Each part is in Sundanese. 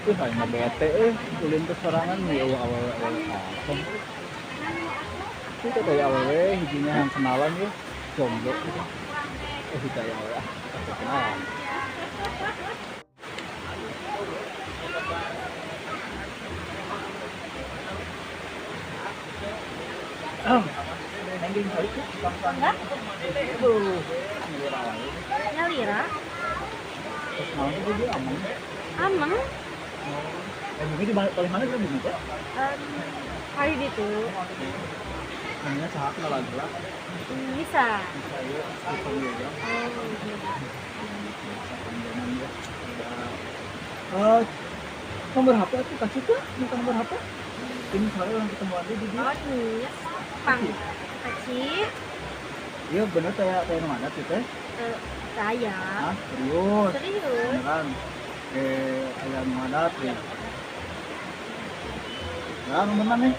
Ih, aing mah bete euy, ulin ke sorangan ya eueuh awewe awewe acan. Itu teh awewe hijinya yang kenalan ya, jomblo gitu. Eh, hiji aya awewe ah, asa kenalan. Ah, neng geuning balik tuh, Enggak? Aduh, nyalira wae. Nyalira? Terus naon tuh dia ameng? Ameng? Eh, bumi di paling mana sih bumi teh? Hari itu. Namanya saha kenalan heula? Bisa. Bisa ieu, hitung ieu ya. Oh, iya. Bisa panggilan ya. Eh, nomor HP aku kasih tuh, minta nomor HP. Ini soalnya orang ketemuan dia di dia. Oh, iya. Pang. Kecil. Iya bener kayak kayak mana sih teh? Saya. Hah, serius? Serius. Beneran? Ayam mana ya? Ya, nomor mana nih?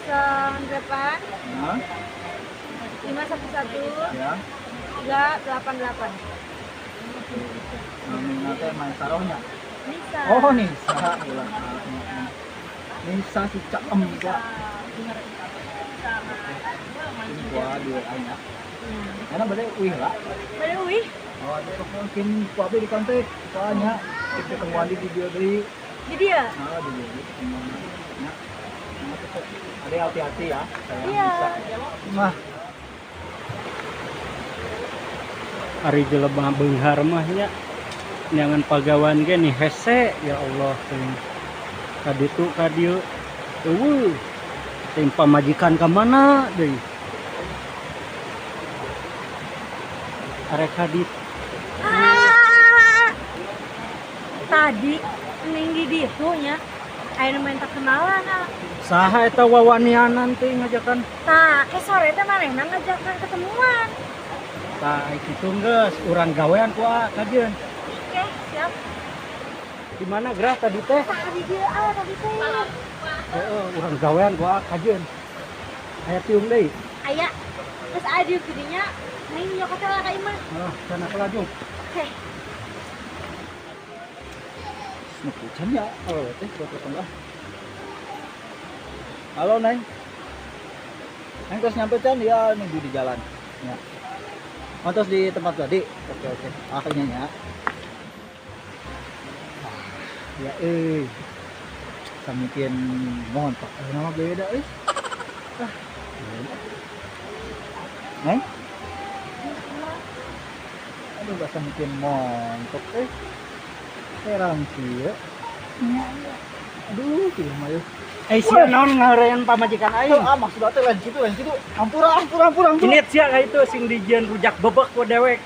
08 Hah? 511 Ya. 388. Namanya teh main sarohnya. Nisa. Oh, Nisa. Ulang. Nisa si Caem gua. Ini gua di WA nya. Karena berarti uih lah. Bade uih. Oh, ada sok mungkin ku abi di kontak. Soalnya kita ketemuan di video deui. Di dia. Nah, di video deui ketemuan. Ya. Nah, tetep ada hati-hati ya. Saya Iya. bisa. Mah, Ari jelema beunghar mah nya neangan pagawan ge nih hese ya Allah teuing. Ka ditu ka dieu eueuh teuing pamajikan ka mana deui. Arek ka ditu. Ah, tadi ning di ditu nya aya nu minta kenalan ah. Saha eta wawanianan teh ngajakan? Tah, ke sore teh manehna ngajakan ketemuan. Tah kitu geus urang gawean ku ah kajeun. Oke, siap. Di mana gerah tadi teh? Tah di dieu ah tadi teh. Heeh, urang gawean ku ah kajeun. Aya tiung deui. Aya. Terus aya dieu dinya ning nyokot lah ka imah. Ah, sana kelajung. Oke. Snoop hujan ya, awewe teh buat telepon lah. Halo Neng. Neng terus nyampe can ya nunggu di jalan. Ya. Oh, terus di tempat tadi. Oke oke. Akhirnya ya. Ya eh. Samikin montok. Nama beda eh. Ah. Beda. Neng? Aduh, bahasa bikin montok eh. Herang sih ya. Aduh, kieu mah yeuh. Eh, sia naon ngarean pamajikan aing? Ah, maksudnya teh lain kitu, lain kitu. Ampura, ampura, ampura, ampura. Ini sia ka itu sing dijieun rujak bebek ku dewek.